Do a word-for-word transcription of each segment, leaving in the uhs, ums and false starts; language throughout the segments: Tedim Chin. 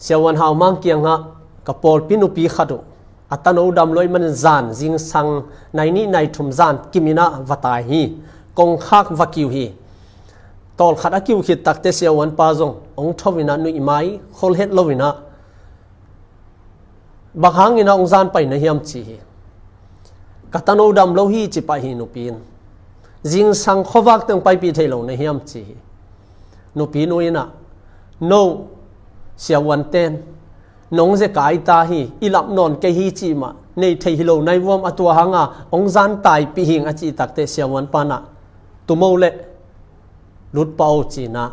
Siavuan Haumang kiangah ka pawlpi nupi khat uh a tano dam lo ahih manin zan zingsang nai nih nai thum zan kimin ah va tai hi. Kongkhak va kiu hi. Tawlkhat a kiu khit takteh siavuan pa zong hong tho in ah nuihmai khol het lo in ah, bang hangin ah hong zan pai na hiam ci hi. Ka tano dam lo hi ci pah hi nupi in. Zingsang khuavak teng paipih thei lo na hiam ci hi. Nupi nu in ah, no, siavuan ten nong zekai ta hi, i lap nawn kei hi cih mah nei thei hi lo nai vuam, a tua hanga hong zan taipih hing a cih takteh siavuan pan ah, tumo leh lut pah o ci in ah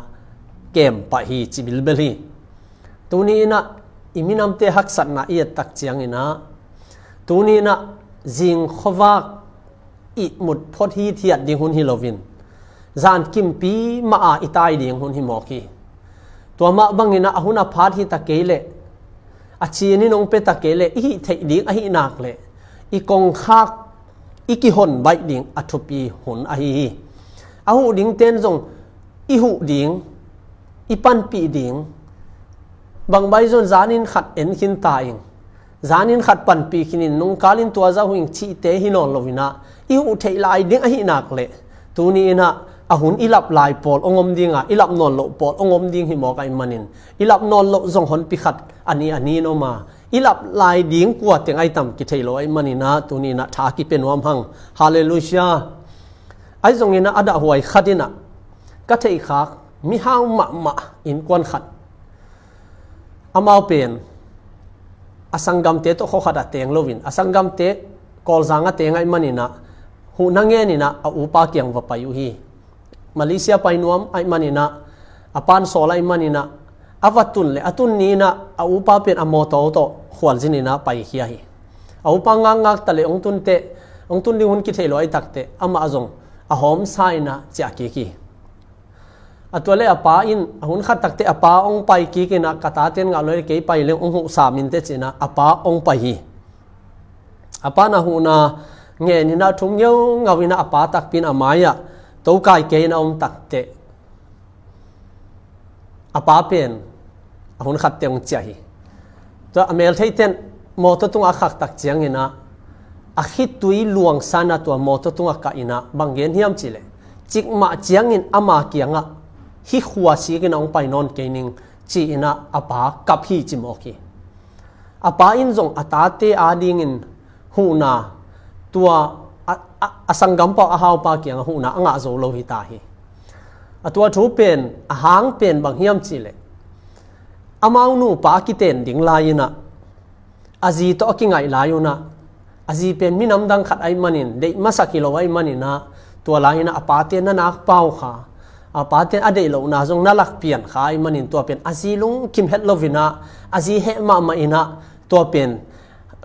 kem pah hi ci bilbel hi. Tuni in ah i minamte haksatna i et tak ciangin ah, tuni in ah zing khuavak ihmut phot hithiat ding hun hi loin, zan kimpi mah a i tai ding hun hi mawk hi. Tua mah bangin ah a hun a phat hi ta kei leh, a cin in hong pia ta kei leh i hih theih ding ahih nak leh i kongkhak, i kihon baih ding a thupi hun ahi hi. A huh ding ten zong i huh ding, i panpih ding, bang bai zon zanin khat en khin ta ing, zanin khat panpih khin in nungkal in tua zah huh ing cihte hi nawn lo in ah, i huh theih lai ding ahih nak leh, tuni in ah a hun i lap lai pawl hong om ding a, i lap nawn loh pawl hong om ding hi mawk ahih manin, i lap nawn loh zong honpi khat a ni a ni in om a, i lap lai ding kua teng ahi tam kithei lo ahih manin ah, tuni in ah tha kipia nuam hang. Halleluiah. Ahi zongin ah a dahhuai khat in ah ka theihkhak mihau mahmah innkuan khat, amau pen a sanggamte tawh khuakhat a teng loin, a sanggamte Kawlzang a teng ahih manin ah, huhna ngen in ah a upa kiang va pai uh hi. Malaysia pai nuam ahih manin ah, a pan sawl ahih manin ah, a va tun leh a tun ni in ah a upa pen a mawtaw tawh khualzin in ah paikhia hi. A upa ngakngak ta leh hong tun teh, hong tun ding hun kithei lo ahih takteh amah zong a hawmsa in ah ciah kik hi. A tua leh a pa in a hun khat takteh a pa hong pai kik in ah, ka taten ngah lo leh kei pai leng hong huh sam in teh ci in ah a pa hong pai hi. A pa in ah huhna ngen in ah thum ngeungau in ah a pa takpi in a mai-ah tokai kei in ah om takteh, a pa pen a hun khat teh hong ciah hi. Tua a meltheih ten mawtaw tungah a khak tak ciangin ah, a khitui luangsa in ah tua mawtaw tungah kah in ah bang gen hiam cih leh, cikmah ciangin ama kiangah, hih khua sik in ah hong pai nawn kei ning ci in ah a pa kap hi ci mawk hi. A pa in zong a tate adingin huhna, tua a, a, a sanggampa, a haupa kiangah huhna a ngah zo lo hi ta hi. A tua thu pen, a hang pen bang hiam cih leh, amau nupa a kiten ding lai in ah, a zi tawh a kingaih lai un ah, a zi pen minam dang khat ahih manin, deih masak hi lo ahih manin ah, tua lai in ah a pate na nak pau kha, a pate a deih lohna zong na lak pian kha ahih manin, tua pen a zi lungkim het lo in ah, a zi heh mahmah in ah, tua pen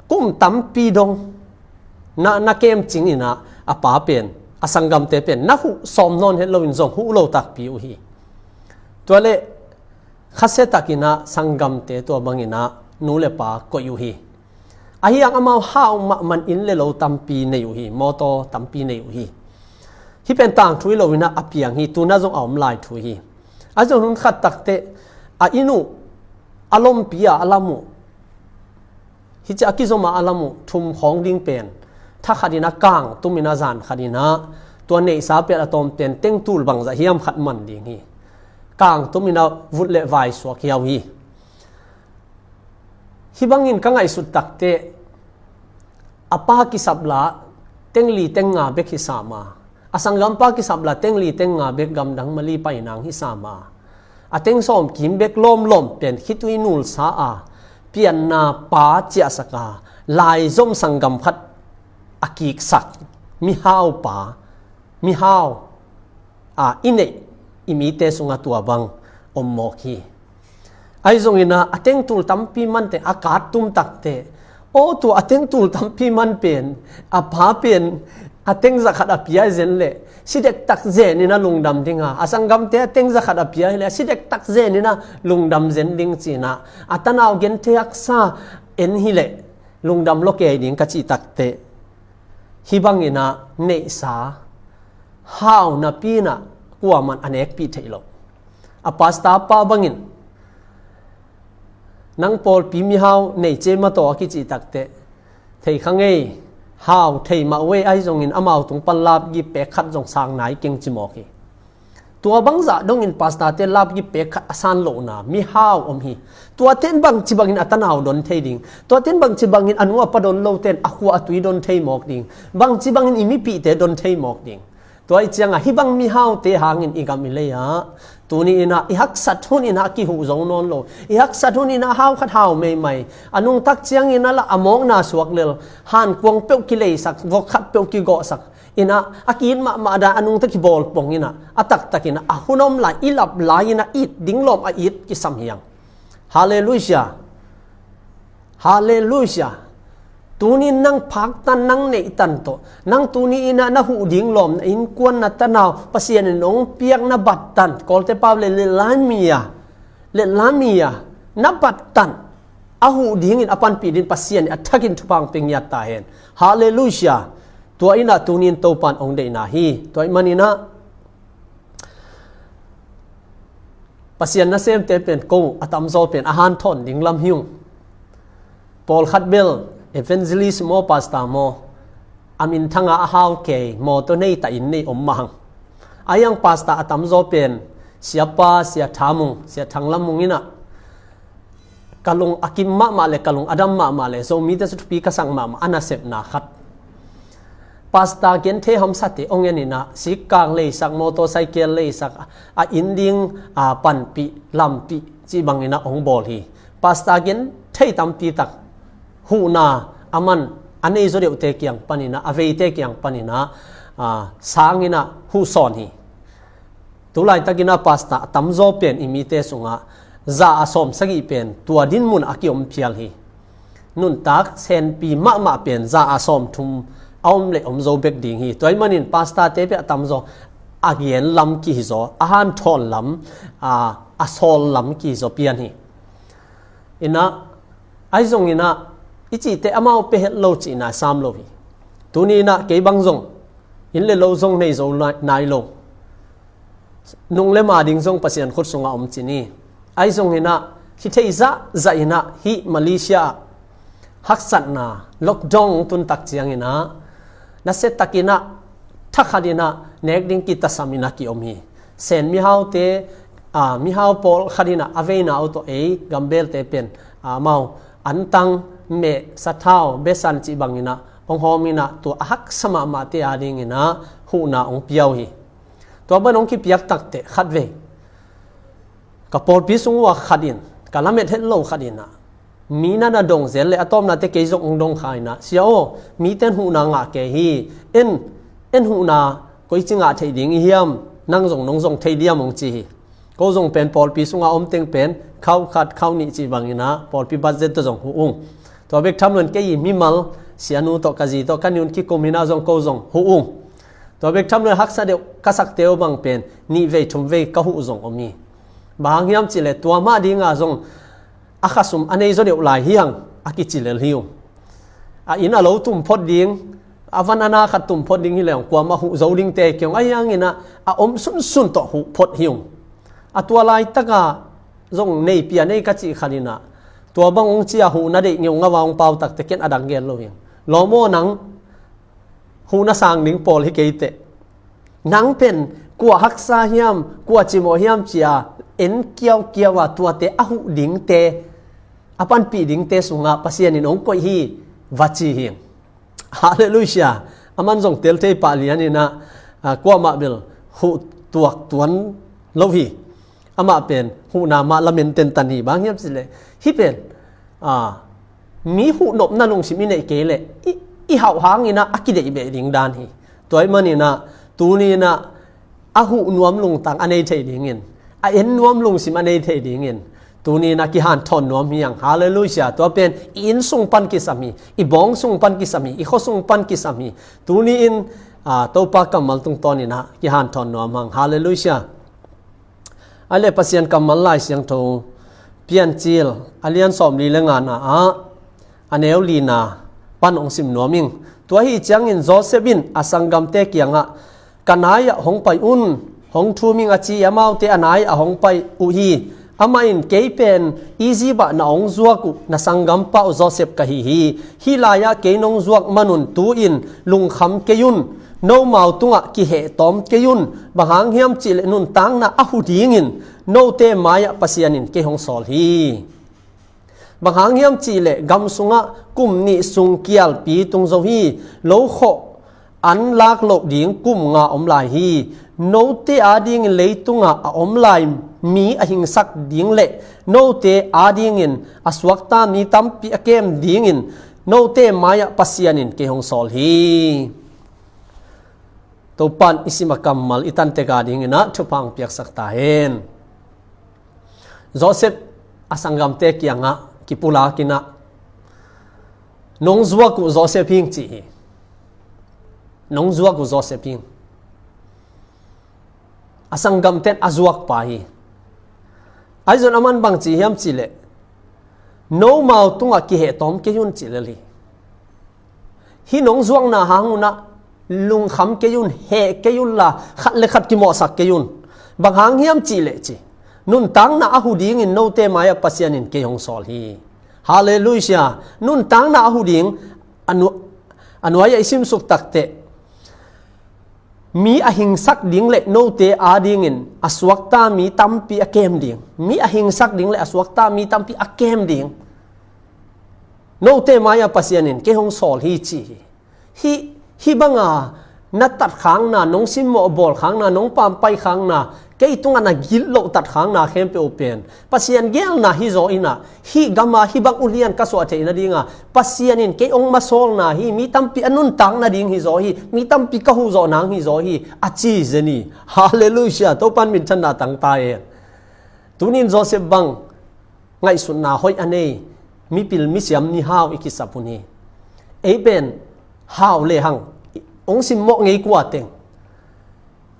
kum tampi dong na, na kemcing in ah, a pa pen, a sanggamte pen na huh sawm nawn het lo in zong huh lo takpi uh hi. Tua leh khasia tak in ah sanggamte tua bang in ah nu leh pa koih uh hi. Ahi hang amau hau mahmah in, inn leh lo tampi nei uh hi, mawtaw tampi nei uh hi. Hih pen tangthu hi lo in ah a piang hi, tu in ah zong a om lai thu hi. A zong hun khat takteh a inn uh a lompi a a lam uh, hih ciang a kizom a a lam uh thum khawng ding pen, thakhat in ah kang tum in ah zan khat in ah, tua neihsa pen a tawm pen tengtul bangzah hiam khat man ding hi. Kang tum in ah vut leh vai suak hiau hi. Hih bangin ka ngaihsut takteh, a pa kisap la teng li teng nga bek hi sam a, a sanggampa kisap la teng li teng nga bek gamdang Mali pai nang hi sam a, a teng sawm kim bek lawmlawm pen khitui nulsa a, pianna pa ciahsak a, laizom sanggam khat a kiksak mihau pa, mihau a i neih i mite sungah tua bang om mawk hi. Ahi zongin ah a tengtul tampi man teh a kat tum takteh, aw, tua a tengtul tampi man pen, a pa pen a teng zakhat a pia hi zen leh si dektak zen in ah lungdam ding a, a sanggamte a teng zakhat a pia hi leh si dektak zen in ah lungdam zen ding ci in ah, a tanau genthei haksa en hi leh lungdam lo kei ding ka cih takteh, hih bangin ah neihsa hau napi in ah kuaman a nekpih theih loh. A pastor pa bangin Nang pawlpi mihau nei ciai mataw a kicih takteh, thei kha ngei, hau thei mah uh ei, ahi zongin amau tung pan lapgip pek khat zong sang nai keng ci mawk hi. Tua bangzah dongin pastor-te lapgip pek khat a san lohna mihau om hi. Tuate in bangci bangin a tanau don thei ding, tuate in bangci bangin a nu a pa don lote in a khua a tui don thei mawk ding, bangci bangin i mipihte don thei mawk ding. Tua ih ciangah hih bang mihaute hangin i gam i lei-ah tuni innah i haksat hun innah a kihuh zo nawn lo, i haksat hun innah hau khat hau meimai, a nungtak cianginnah lah a mawkna suak lel, hankuang peuh kileisak, vok khat peuh kigawhsak innah a kiit mahmah dan a nungta kibawl pong innah a taktak innah a hun om lai, i lap lai innah it ding lawm a it kisam hiang. Halleluiah. Halleluiah. Tunin nang phaktan, nang neihtan tawh, nang tuni innah na huh ding lawm, na innkuan, na tanau, Pasian in hong piak na battan, Kawlte pau le lelamia, lelamia, na battan a huh dingin a panpih ding Pasian in a thakin thupha hong pia ngiat ta hen. Halleluiah. Tua innah tunin Topan hong deihna hi. Tua ih maninah Pasian nasemte pen ko a tamzaw pen a hanthawn ding lam hi ung. Pawlkhat bel evangelist maw, pastor maw, a minthanga a hau kei maw, tua nei ta in nei om mahang. A hiang pastor a tamzaw pen siapa, sia Thamung, sia Thanglamung innah ka lung a kim mahmah le ka lung a dam mahmah le Zomite suthupi ka sak mahmah a nasepna khat. Pastor genthei hamsate hong en innah sikkang leisak, motorcycle leisak, a inn ding a panpih lampih cih banginah hong bawl hi. Pastor genthei tampi tak huhna a man a nei zaw deuhte kiang paninah, a veite kiang paninah, a, sanginah huh sawn hi. Tulaitakinah pastor a tamzaw pen i mite sungah za a sawm sagih pen tua dinmun a kiom phial hi. Nuntak senpi mahmah pen za a sawm thum a om le om zo bek ding hi. Tua ih manin pastor-te pen a tamzaw a gen lam kihizaw, a hanthawn lam, a, a sawl lam kihizaw pian hi. Innah ahi zonginah i cihte amau pia het lo cihna sam lo hi. Tuni innah kei bang zong inn le lo zong nei zo nai, nai lo. Nung le ma ding zong Pasian khut sungah om ci ni. Ahi zonginah khi thei zahzah innah hih Malaysia ah haksatna lockdown tun tak cianginah nasiatakinah thakhatinah nek ding kitasaminah kiom hi. Sen mihaute, a, mihau pawlkhatinah a veina uh tawh ei gambelte pen, a, amau antang, meh, sathau, besan cih banginah hong hawminah tua a haksa mahmahte adinginah huhna hong pia uh hi. Tua ban hong kipiak takteh khatvei ka pawlpi sung uh a khatin, ka lamet het lo khatinah mi na na dong zel le a tawpnate kei zong hong dong kha innah, "Sia aw, mite in huhna ngah kei hi. En, en huhna koici ngah theih ding i hiam? Nang zong nong zong thei diam?" hong ci hi. Ko zong pen pawlpi sungah om teng pen khau khat khau nih cih banginah pawlpi budget tawh zong huh ung. Tua bek tham loin kei i mimal sianu tawh, ka zi tawh, ka niun kikuminah zong ko zong huh ung. Tua bek tham loin haksa deuh ka sakte uh bang pen nih vei thum vei ka huh zong om hi. Bang hang hiam cihleh tua mah dinga zong a khasum a nei zaw deuh lai hi hang a kici lel hi ung. A inn a lo tum phot ding, a van a na khat tum phot ding hi leng kuamah huh zo dingte kiang ahi hanginah a om sunsun tawh huh phot hi ung. A tua laitaka zong nei pia nei ka cih khatinah tua bang hong cia huh na deih ngeungau a hong pau takte ken a dang gen lo hi ung. Lawm aw, nang huh na sang ding pawl hi kei teh. Nang pen kua haksa hiam, kua cimawh hiam cia en kiaukiau a tuate a huh dingte a panpih dingte sungah Pasian in hong koih hi, va ci hi. Halleluiah. Aman zong tel thei pah lianinah, a, kuamah bel huh tuak tuan lo hi. Amah pen huhna mah lamen tentan hi. Bang hiam cihleh hih pen, a, mi huh nopna lungsim i neih kei leh i, i hauh hanginah a kideih beh ding dan hi. Tua ih maninah tuninah a huh nuam lungtang a nei thei dingin, a en nuam lungsim a nei thei dingin tuninah kihanthawn nuam hi hang. Halleluiah. Tua pen i inn sung pan kisam hi, i bawng sung pan kisam hi, i khua sung pan kisam hi. Tuni-in, a, Topa kammal tungtawninah kihanthawn nuam hang. Halleluiah. Ahi le Pasian kammal Lai Siangtho Piancil a lian sawmli le ngana ah a neu lina pan hong sim nuam ing. Tua hi ciangin Joseph in a sanggamte kiangah, "Ka nai-ah hong pai un, hong thum ing," a ci. Amaute a nai-ah hong pai uh hi. Amah in, "Kei pen Egypt ah na hong zuak uh na sanggampa uh Joseph ka hi hi. Hih lai-ah kei nong zuak manun tu-in lungkham kei un. Nomau tungah kiheh tawm kei un. Bang hang hiam cihleh nuntakna a hu dingin note mai-ah Pasian in kei hong sawl hi. Bang hang hiam cihleh gam sungah kum nih sung kialpi tung zo hi. Lokhawh an lak loh ding kum nga om lai hi. Note adingin leitungah a om lai mi a hingsak ding le note adingin a suakta mi tampi a kem dingin note mai-ah Pasian in kei hong sawl hi." Topan i sim a kammal i tantek adingin ah thupha hong piaksak ta hen. Joseph a sanggamte kiangah kipulak in ah, "Nong zuak uh Joseph hing," ci hi. "Nong zuak uh Joseph hing." A sanggamte in a zuak pa hi. Ahi zong aman bang ci hiam cihleh, "Nomau tungah kiheh tawm kei un," ci lel hi. "Hih nong zuakna hang un ah lungkham kei un, heh kei un la, khat le khat kimawhsak kei un. Bang hang hiam cihleh," ci, "nuntakna a hu dingin note mai-ah Pasian in kei hong sawl hi." Halleluiah. Nuntakna a hu ding, a nu-, a nuai-ah i simsuk takteh, mi a hingsak ding le note adingin a suakta mi tampi a kem ding. Mi a hingsak ding le a suakta mi tampi a kem ding. Note mai-ah Pasian in kei hong sawl hi, ci hi. Hih, hih banga na tatkhakna, nong simmawh bawlkhakna, nong pampai khakna, kei tungah na gitloh tatkhakna khempeuh pen Pasian geelna hi zaw in ah, hih gama hih bang ulian ka suah theih nadinga Pasian in kei hong masawlna hi, mi tampi a nuntak nading hi zaw hi, mi tampi ka huh zawh nang hi zaw hi, a ci zen hi. Halleluiah. Topan minthanna tang ta hen. Tunin Joseph bang ngaihsutna hoih a nei, mipil misiam ni hau i kisap hun hi. Ei pen hau lehang, hong simmawh ngei kua teng,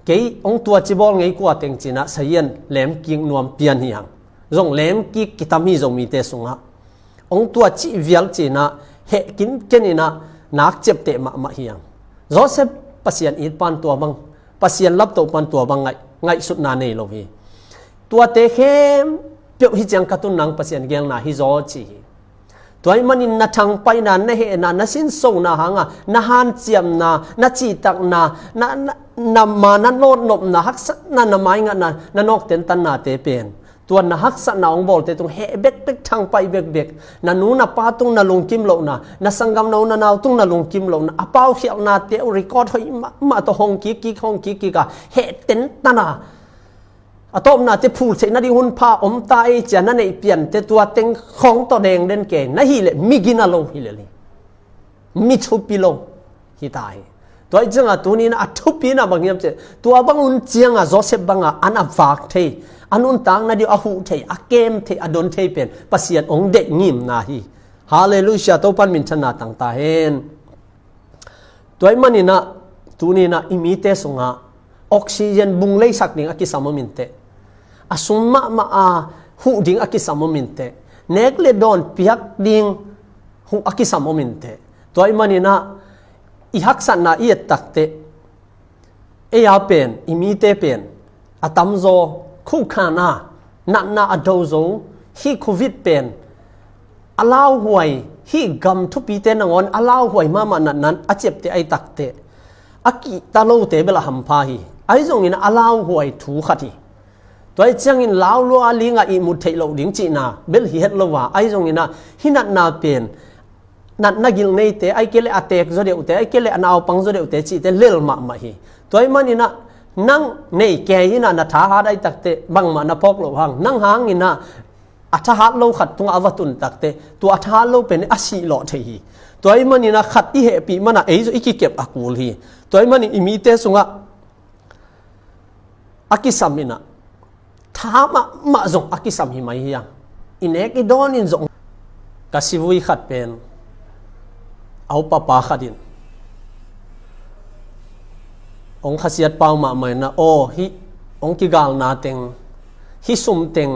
kei hong tuaci bawl ngei kua teng ci-in ah sahian lemkik nuam pian hi hang. Zong lemkik kitam hi Zomite sungah. Hong tuaci vial ci-in ah heh kinken in ah nak ciapteh mahmah hi hang. Joseph Pasian it pan tua bang, Pasian laptoh pan tua bang ngaih, ngaihsutna nei lo hi. Tuate khempeuh hih ciang ka tun nang Pasian geelna hi zaw ci hi. Tua ahih manin na thangpaihna, na hehna, na sinsona hanga, na hanciamna, na cihtakna, na, na, na ma na nawtnopna, haksatna, na maingahna, na nawk tentannate pen, tua na haksatna hong bawlte tung heh bekbek, thangpaih bekbek, na nu na pa tung na lungkim lohna, na sanggam na u na nau tung na lungkim lohna, a paukhialhnate uh record hoih mahmah tawh hong kikkik, hong kikkik a heh tentana, a tawpnate phul theih nading hun pha om ta ei ci-a na neih piante tua teng khawng tawh dengden kei na hih leh mi gina lo hi lel hi. Mi thupi lo hi ta hi. Tua ahih ciangin tunin a thupi na bang hiam cih leh, tua bang hun ciangin Joseph bangin a vak thei, a nuntak nading a huh thei, a kem thei, a don thei pen Pasian hong deih ngimna hi. Halleluiah, Topan minthanna tang ta hen. Tua ahih manin tunin i mite sungah oxygen bung leisak ding a kisam om inteh. A sum mahmah a huh ding a kisam om inteh. Nek le dawn piak ding huh a kisam om inteh. Tua ahih manin i haksatna i et takteh, ei a pen, i mite pen a tamzaw khuhkhana, natna a do zo, hih Covid pen a lauhuai, hih gam thupite nangawn a lauhuai mahmah natna a ciapteh ahih takteh, a kihta lote bel a hampha hi. Ahi zongin a lauhuai thu khat hi. Tua ahih ciangin lau lua lingah ihmut theih loh ding cihna bel hi het lo a, ahi zongin hih natna pen natna gil neite, ahih kei leh a teek zaw deuhte, ahih kei leh a naupang zaw deuhte cihte lel mahmah hi. Tua ahih manin nang nei kei in na thahat ahih takteh bangmah na phawk loh hang, nang hangin a thahat lo khat tungah a va tun takteh, tua a thahat lo pen a sih lawh thei hi. Tua ahih manin khat i hehpih manin ei zong i kikep a kul hi. Tua ahih manin i mite sungah a kisam in, tha mahmah zong a kisam hi mai hi a, i nek i dawn in zong. Ka sivui khat pen a upa pa khat in hong khasiat pau mahmah in, "Aw, hih hong kigalna teng, hih sum teng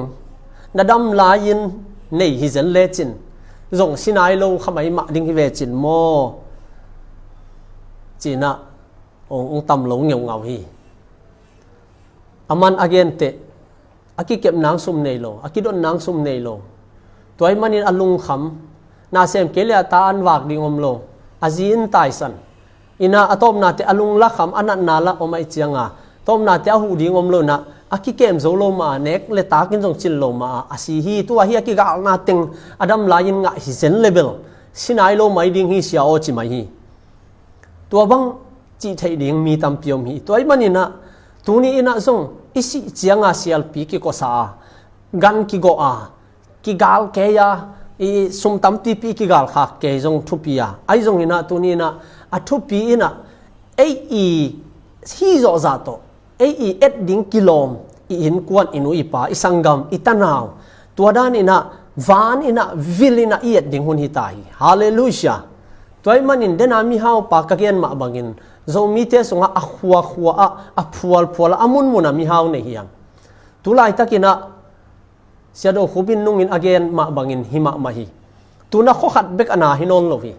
na dam lai-in nei hi zen lecin, zong si nai lo kha mai mah ding hi vecin maw?" ci-in hong, hong tam lo ngeungau hi. Aman a genteh, A kikep nang sum nei lo, a kidon nang sum nei lo. Tua ahih manin a lungkham, na sem kei le a ta an vak ding om lo, a zi in taisan. Ina a tawpnate a lunglakham a natna la om ahih cianga, tawpnate a huh ding om lo ina, a kikem zo lo mah a, nek le takin zong cil lo mah a, a si hi. Tua hi a kigalna teng a dam lai-in ngah hi zen le bel, si nai lo mai ding hi sia aw ci mai hi. Tua bang cih theih ding mi tampi om hi. Tua ahih manin ah, tuni in ah zong i sih cianga sialpi kikuasa a, gan kigawh a, kigal kei a, i sum tampipi kigal khak kei zong thupi a. Ahi zongin ah tuni in ah, a thupi in ah, ei i hi zawhzah tawh, ei i et ding kilawm, i innkuan, i nu i pa, i sanggam, i tanau, tua dan in ah, van in ah, vil in ah i et ding hun hi ta hi. Halleluiah. Tua ahih manin dena mihaupa ka gen mah bangin, Zomite sungah a khuakhua ah, a phualphual ah, a munmun ah mihau nei hiam? Tulaitakin ah, Sia Do Khup in nungin a gen mah bangin hi mahmah hi. Tuna khua khat bek a na hi nawn lo hi.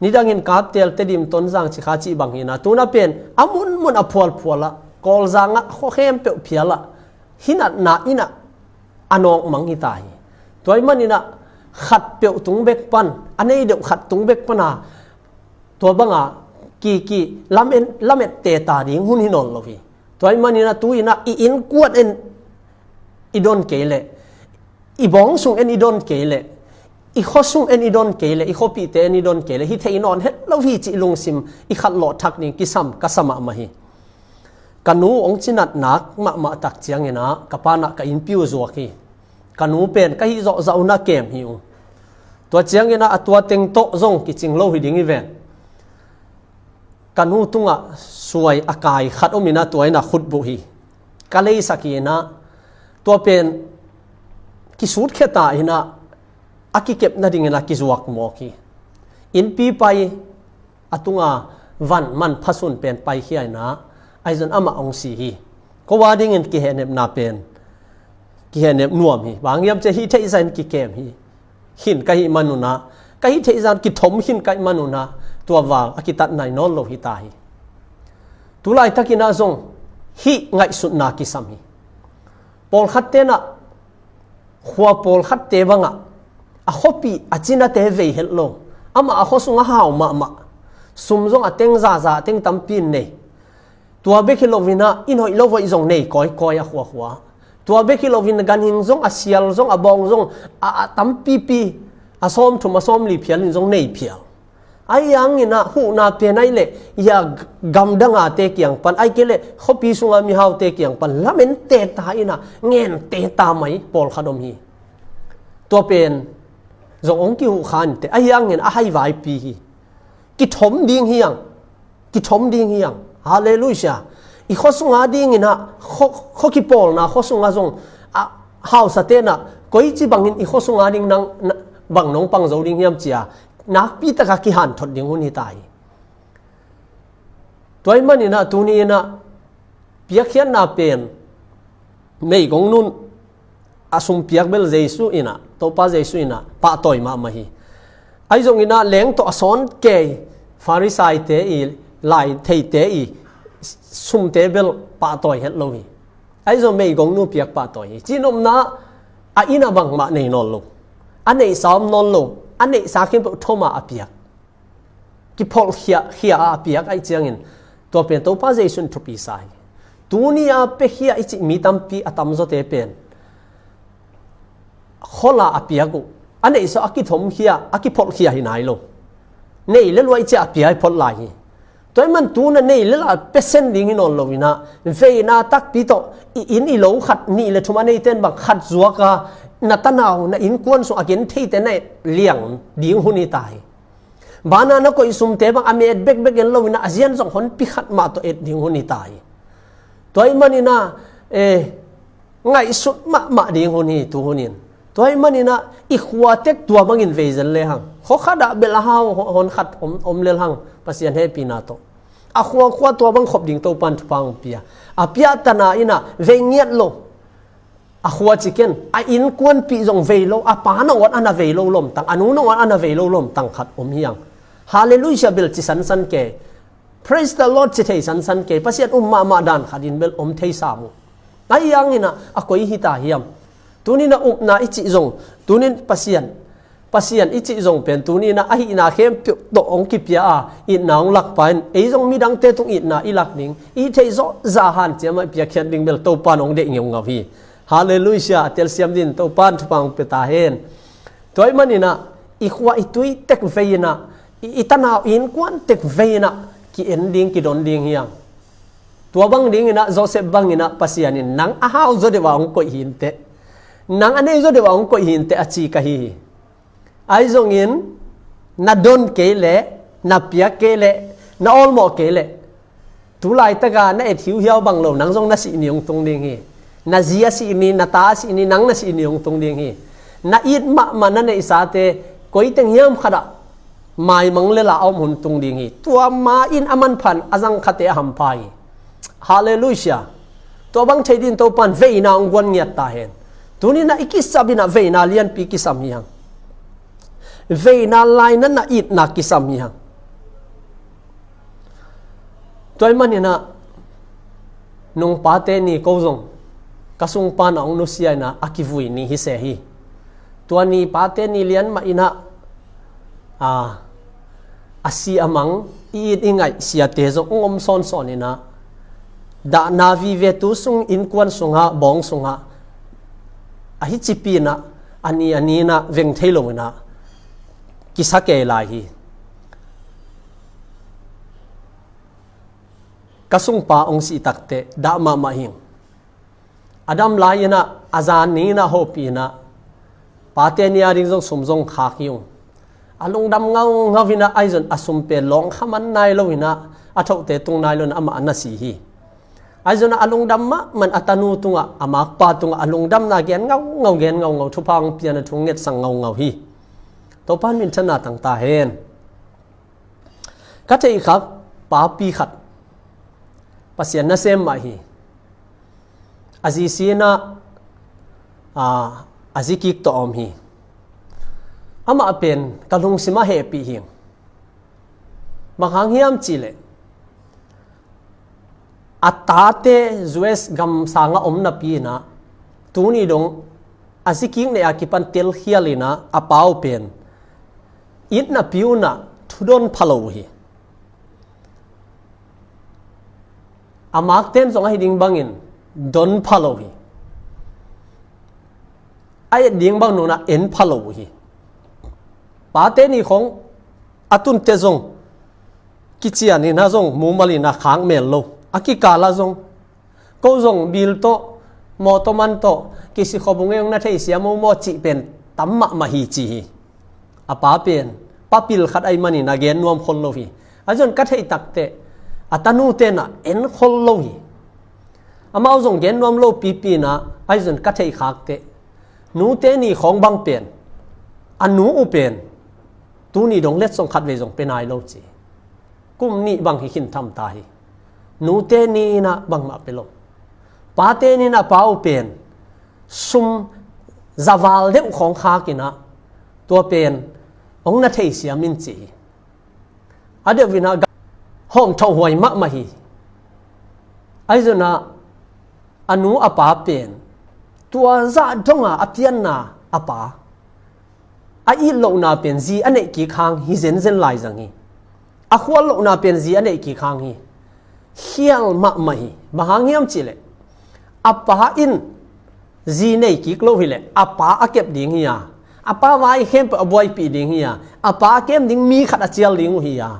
Nidangin Kaptel, Tedim, Tonzang, Cikha cih bang hi na, tuna pen a munmun a phualphual ah, Kawlzang ah khua khempeuh phial ah, hi natna in ah a nawkmang hi ta hi. Tua ahih manin ah khatpeuh tung bek pan, a nei deuh khat tung bek pan a, tua banga ki, ki, lamen, lamet teta ding hun hi nawn lo hi. Tua ahih manin ah tu in ah i innkuan en i don kei leh, i bawng sung en i don kei leh, i khua sung en i don kei leh, i khuapihte en i don kei leh, hi thei nawn het lo hi cih lungsim i khatlawh thak ding kisam ka sa mahmah hi. Ka nu hong cinat nak mahmah tak ciangin ah, ka pa in ah ka innpi uh zuak hi. Ka nu pen ka hih zawhzah un ah kem hi ung. Tua ciangin ah a tua teng tawh zong kicing lo hi ding hi ven. Ka nu tungah suai a kai khat om in ah tua in ah khutbuh hi. Ka leisak hi in ah tua pen kisutkhia ta in ah a kikep nadingin ah kizuak mawk hi. Innpi pai a tunga van manpha sun pen paikhia in ah, ahi zong amah hong si hi. Ko a dingin kihehnepna pen kihehnep nuam hi. Bang hiam cih leh hih theihsa in kikem hi. Khin ka hih man un ah, ka hih theihsa in kithom khin ka hih man un ah, tua val a kitat nai nawn lo hi ta hi. Tulaitakin ah zong hih ngaihsutna kisam hi. Pawlkhatte in ah, khua pawlkhatte bangah a khuapih a cinate vei het lo. Amah a khua sungah hau mahmah. Sum zong a teng zaza, a teng tampi in nei. Tua bek hi loin ah, inn hoih lo hoih zong nei kawikawi a khuakhua. Tua bek hi loin ganhing zong, a sial zong, a bawng zong, a, a tampipi, a sawmthum, a sawmli phial in zong nei phial. Ahi hangin ah huhna pen ahih leh, ia gamdangate kiang pan, ahih kei leh khuapi sunga mihaute kiang pan lamen teta in ah ngen teta mai pawlkhat om hi. Tua pen zong hong kihuh kha inteh, ahi hangin a haivaipi hi. Kithom ding hi hang. Kithom ding hi hang. Halleluiah. I khua sunga dingin ah, khua, khua kipawlna khua sunga zong, a, hausate in ah, koici bangin i khua sunga ding nang, na, bang nong pang zo ding hiam ci a, nakpi taka kihanthot ding hun hi ta hi. Tua ahih manin ah tuni in ah piakkhiatna pen meigong nun a sum piak bel Jesu in ah, Topa Jesu in ah pahtawi mahmah hi. Ahi zongin ah leng tawh a sawn kei Farisaite i, lai theite i sumte bel pahtawi het lo hi. Ahi zong meigong nu piak pahtawi hi. Cinopna a inn ah bangmah nei nawn lo. A neihsa om nawn lo. A neihsa khempeuh thoma a piak. Kipholh khia, khia a piak ahih ciangin, tua pen Topa Jesu in thupi sa hi. Tuni a piakhia i cih mi tampi a tamzawte pen kholh a a piak uh. A neihsa a kithom khia, a kipholh khia hi nai lo. Nei le lua i cih a pia hi pholh lai hi. Tua ahih man tuna nei le la pesen ding hi nawn lo in ah, veina takpi tawh, i inn i lo khat nih le thum a neite in bang khat zuak a, na tanau, na innkuan sung a gentheite na liang ding hun hi ta hi. Bana na koih sumte bang a met bekbek en lo in ah, a zian zong honpi khat mah tawh et ding hun hi ta hi. Tua ahih manin ah, eh, ngaihsut mahmah ding hun hi tu hun in. Tua ahih manin ah, i khua tek tua bangin vei zel le hang. Khua khat ah bel a hau hon khat om, om lel hang, Pasian hehpihna tawh. A khuakhua tua bang khop ding Topan thupha hong pia. A piahtana in ah vei ngiat lo. A khua ci ken, a innkuanpih zong vei lo, a pa nangawn a na vei lo lawmtang, a nu nangawn a na vei lo lawmtang khat om hi hang. Halleluiah bel ci sansan kei. Praise the Lord ci thei sansan kei. Pasian um mahmah dan khat in bel om thei sam uh. Ahi hangin ah a koi hi ta hiam? Tunin ah upna i cih zong, tunin Pasian, Pasian i cih zong pen tunin ah a hihna khempeuh tawh hong kipia a, itna hong lakpa in ei zong midangte tung itna i lak ding, i theih zawh zah hanciam ah i piakkhiat ding bel Topa'n hong deih ngeungau hi. Halleluiah. A telsiam dingin Topa'n thupha hong pia ta hen. Tua ahih manin ah i khua i tui tek vei in ah, i, i tanau i innkuan tek vei in ah ki-en ding, kidon ding hi hang. Tua bang dingin ah Josef bangin ah Pasian in nang a hau zaw deuh ah hong koih hi inteh, nang a nei zaw deuh ah hong koih hi inteh a ci ka hi hi. Ahi zongin na don kei leh, na piak kei leh, na awlmawh kei leh, tu laitak a na et hiuhiau bang lo, nang zong na sih ni hong tung ding hi. Na zi a sih ni, na ta a sih ni, nang na sih ni hong tung ding hi. Na it mahmah na neihsate koi teng hiam khat ah maimang lel a om hun tung ding hi. Tua ma in a manpha in a zangkhate a hampha hi. Halleluiah. Tua bang thei dingin Topa'n veina hong guan ngiat ta hen. Tunin ah i kisap in ah veina lianpi kisam hi hang. Veina lainatna, itna kisam hi hang. Tua ahih manin ah nung Pate Ni ko zong ka sungpa'n ah hong nusia in ah a kivui ni hi se hi. Tua ni Pate Ni lian mah in ah, a, a si a mang, i it i ngaih siate zong hong om sawnsawn in ah, dahna vive tu sung, innkuan sungah, bawng sungah, a hi cipi in ah, a ni a ni in ah veng thei lo in ah kisa kei lai hi. Ka sungpa hong sih takteh dah mahmah hing. A dam lai in ah, a zan ni in ah hopih in ah, Pate Ni a ding zong sum zong khak hi ung. A lungdam ngaungau in ah, ahi zong a sum pen lawng kha man nai lo in ah, a thohte tung nai lo in ah amah a na si hi. Ahi zong ah a lungdam mahmah in a tanu tungah, a makpa tungah a lungdamna gen ngaungau, gen ngaungau, thupha hong pia in ah thu hong ngetsang ngaungau hi. Topa'n minthanna tang ta hen. Ka theihkhak papi khat, Pasian nasem mah hi. A zi si in ah, a, a zi kik tawh a om hi. Amah pen ka lungsim ah hehpih hing. Bang hang hiam cih leh, a tate U S gam sangah om napi in ah, tuni dong a zi kik neih a kipan telkhial in ah a pa uh pen itna pi un ah thudon pha lo uh hi. A makte'n zong ahi ding bangin don pha lo uh hi. A et ding bang nunah en pha lo uh hi. Pate Ni khawng a tunte zong kician in ah zong mumal in ah khak mel lo. A kikal ah zong, ko zong bil tawh, mawtaw man tawh kisi khop ung ei, hong na theisiam uh maw cih pen tam mahmah hi ci hi. A pa pen pa pil khat ahih manin a gen nuam khol lo hi. Ahi zong ka theih takteh a tanute'n ah en khol lo hi. Amau zong gen nuam lo pipi in ah, ahi zong ka theihkhak teh, nute ni khawng bang pen, a nu uh pen tuni dong letsong khat vei zong pia nai lo ci. Kum nih bang hi khin tham ta hi. Nute ni in ah bangmah pia lo. Pate ni in ah a pa uh pen sum zaval deuh khawng khak in ah, tua pen hong na theisiam in ci hi. A deuh in ah hawmthawh huai mahmah hi. Ahi zong ah a nu a pa pen tua zah dong a a pianna a pa, a it lohna pen zi a neih kik hang hi zenzen lai zang hi. A khual lohna pen zi a neih kik hang hi. Khial mahmah hi. Bang hang hiam cih leh, a pa in zi nei kik lo hi leh a pa a kep ding hi a, a pa vai khempeuh a buaipih ding hi a, a pa a kem ding mi khat a cial ding uh hi a,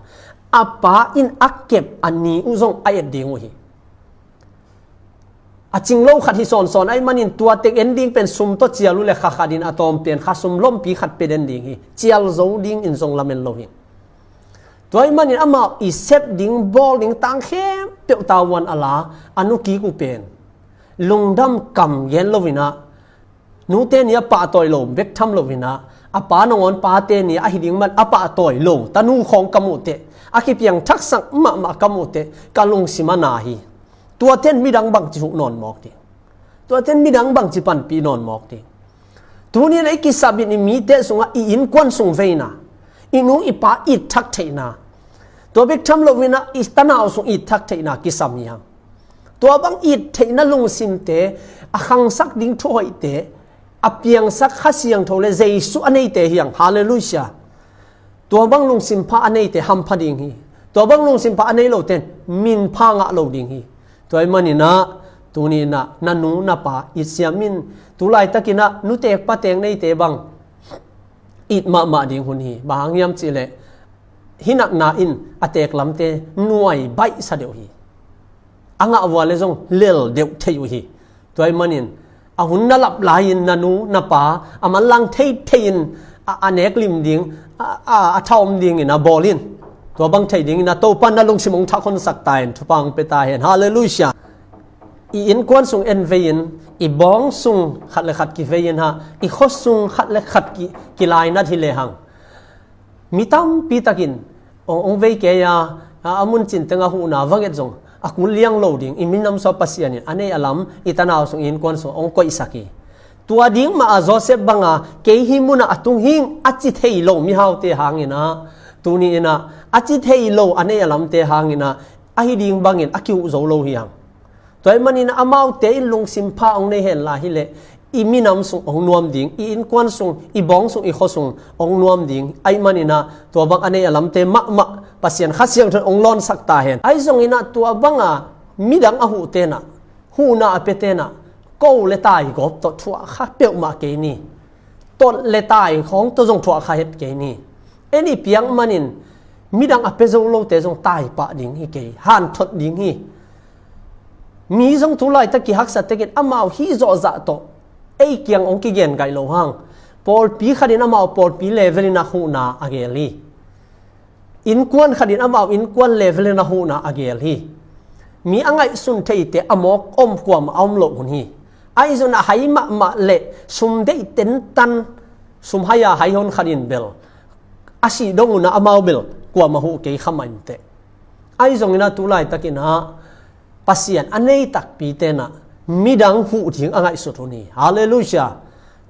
a pa in a kep a ni uh zong a et ding uh hi. A cing lo khat hi sawnsawn ahih manin tua teng en ding pen sum tawh cial uh leh kha khat in a tawm pen kha sum lompi khat pia den ding hi. Cial zo dingin zong lamen lo hi. Tua ahih manin amau i sep ding, bawl ding tang khempeuh tavuan a la, a nu kik uh pen lungdam kam gen lo in ah, nute ni a pahtawi lo bek tham lo in ah, a pa nangawn pate ni ahi ding man a pahtawi lo tanu khawng ka muh teh, a kipiangthaksak mahmah ka muh teh, ka lungsim a na hi. Tuate'n midang bangci huh nawn mawk ding? Tuate'n midang bangci panpih nawn mawk ding? Tuni in ah i kisap in i mite sungah i innkuan sung veina, i nu i pa it thak theihna, tua bek tham lo in ah i tanau sung it thak theihna kisam hi hang. Tua bang it theihna lungsimte, a khangsak ding thuhoihte, a piangsak Kha Siangtho le Jesu a neite hi hang. Halleluiah. Tua bang lungsim pha a neite hampha ding hi. Tua bang lungsim pha a nei lote in minpha ngah lo ding hi. Tua ahih manin ah, tuni in ah, na nu na pa it siam in. Tu laitakin ah, nuteek pateek neite bang it mahmah ding hun hi. Bang hang hiam cih leh, hi natna in a teek lamte nuai baihsa deuh hi. A ngah vua le zong lel deuh thei uh hi. Tua ahih manin, a hun na lap lai-in na nu na pa a manlang theithei in, a, a nek lim ding, a, a, a thaum dingin a bawl in. Tua bang thei dingin ah Topa na lungsim hong thak honsak ta in, thupha hong pia ta hen. Halleluiah. I innkuan sung en vei-in, i bawng sung khat le khat kivei-in ah, i khua sung khat le khat ki, kilainat hi lehang, mi tampi takin hong, hong vei kei a, a, a mun cin teng a huhna va nget zong a kul liang lo ding, i minam sung ah Pasian in a nei a lam i tanau sung, i innkuan sung hong koihsak hi. Tua ding mah a Joseph banga, kei hih munah a tung hing a ci thei lo mihaute hangin ah, tuni in ah a ci thei lo a nei a lamte hangin ah, ahi ding bangin a kihuh zo lo hi hang. Tua ahih manin amaute in lungsim pha hong nei hen la hi leh, i minam sung hong nuam ding, i innkuan sung, i bawng sung, i khua sung hong nuam ding. Ahih manin ah tua bang a nei a lamte mahmah Pasian Kha Siangtho in hong lawnsak ta hen. Ahi zongin ah tua banga midang a huhte in ah, huhna a piate in ah, ko le tai gawp tawh thuah kha peuhmah kei ni. Tot le tai khawng tawh zong thuah kha het kei ni. En i piak manin midang a pia zo lote zong tai pah ding hi kei, hanthot ding hi. Mi zong tu laitak kihaksa tekin amau hih zawhzah tawh ei kiang hong kigen gaih lo hang. Pawlpi khatin amau pawlpi level in ah huhna a gel hi. Innkuan khatin amau innkuan level in ah huhna a gel hi. Mi a ngaihsun theite a mawk om kuamah a om loh hun hi. Ahi zongin a hai mahmah le sum deih tentan, sum hai a hai hon khatin bel, a sih dong un ah amau bel kuamah huh kei kha mah inteh. Ahi zongin ah tu laitakin ah Pasian a nei takpite in ah midang huh ding a ngaihsut hun hi. Halleluiah.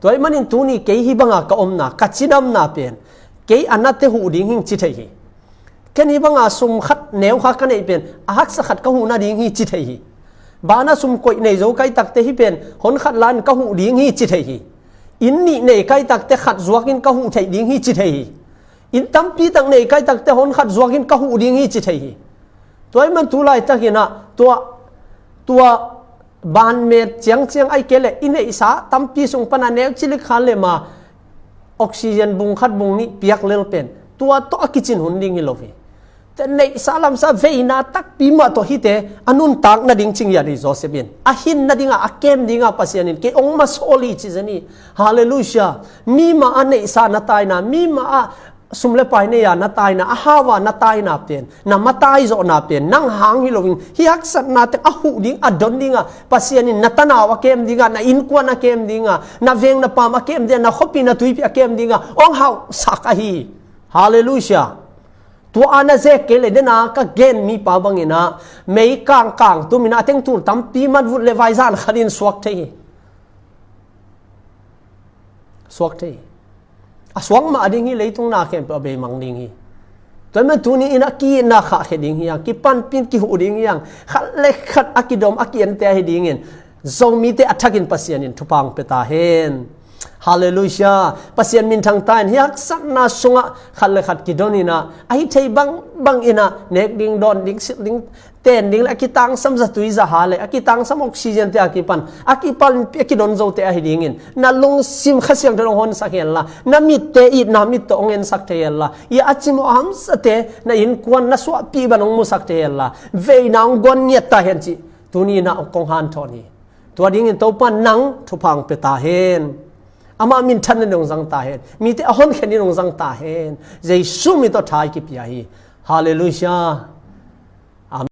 Tua ahih manin tuni kei hih banga ka omna, ka cidamna pen, kei a nate huh ding hing ci thei hi. Ken hih banga sum khat neu kha ka neih pen, a haksa khat ka huh nading hi ci thei hi. Banah sum koih nei zo ka hih takte hih pen, hon khat la-in ka huh ding hi ci thei hi. Inn nih nei ka hih takte khat zuakin ka huh theih ding hi ci thei hi. Inn tampi tak nei ka hih takte hon khat zuakin ka huh ding hi ci thei hi. Tua ahih man tu laitakin ah, tua, tua banmet ciangciang ahih kei leh i neihsa tampi sung pan a neu cilik kha lem a, oxygen bung khat bung nih piak lel pen, tua tawh a kicin hun ding hi lo hi. Te neihsa lamsa veina takpi mah tawh hihte a nuntak nading cing hi a, Joseph in. A hin nading a, a kem ding a Pasian in kei hong masawl hi ci zen hi. Halleluiah. Mi mah a neihsa na taina, mi mah a sum le pai nei a na taina, a hau a na taina pen, na matai zawhna pen nang hang hi loin, hih haksatna teng a huh ding, a don ding a, Pasian in na tanau a kem ding a, na innkuan a kem ding a, na veng na paam a kem ding a, na khuapi na tuipi a kem ding a hong hauhsak ahi hi. Halleluiah. Tua a na zek kei leh, den a ka gen mipa bangin ah, mei kangkang tumin ah a tengtul tampi mat vut leh vaizan khatin suak thei hi. Suak thei hi. A suak mah ding hi, leitung na khempeuh a beimang ding hi. Tua ahih man tuni in a ki-itna khahkhia ding hi hang, kipanpih kihuh ding hi hang, khat le khat a kidom a ki-ente ahi dingin, Zomite a thakin Pasian in thupha hong pia ta hen. Halleluiah. Pasian minthang ta hen. Hih haksatna sungah khat le khat kidon in ah, a hi thei bangbang in ah, nek ding, dawn ding, silh ding, ten ding le a kitangsam zatui zaha le a kitangsam oxygen te a kipan, a kipan a kidon zote ahi dingin, na lungsim Kha Siangtho in hong honsak hen la, na mitte itna mit tawh hong ensak thei hen la, i a cimawh a hamsate na innkuan na suahpih bang hong musak thei hen la, veina hong guan ngiat ta hen cih tuni in ah kong hanthawn hi. Tua dingin Topa in nang thupha hong pia ta hen. Amah minthanna in hong zang ta hen. Mite a honkhia in hong zang ta hen. Jesu min tawh tha i kipia hi. Halleluiah. Amen.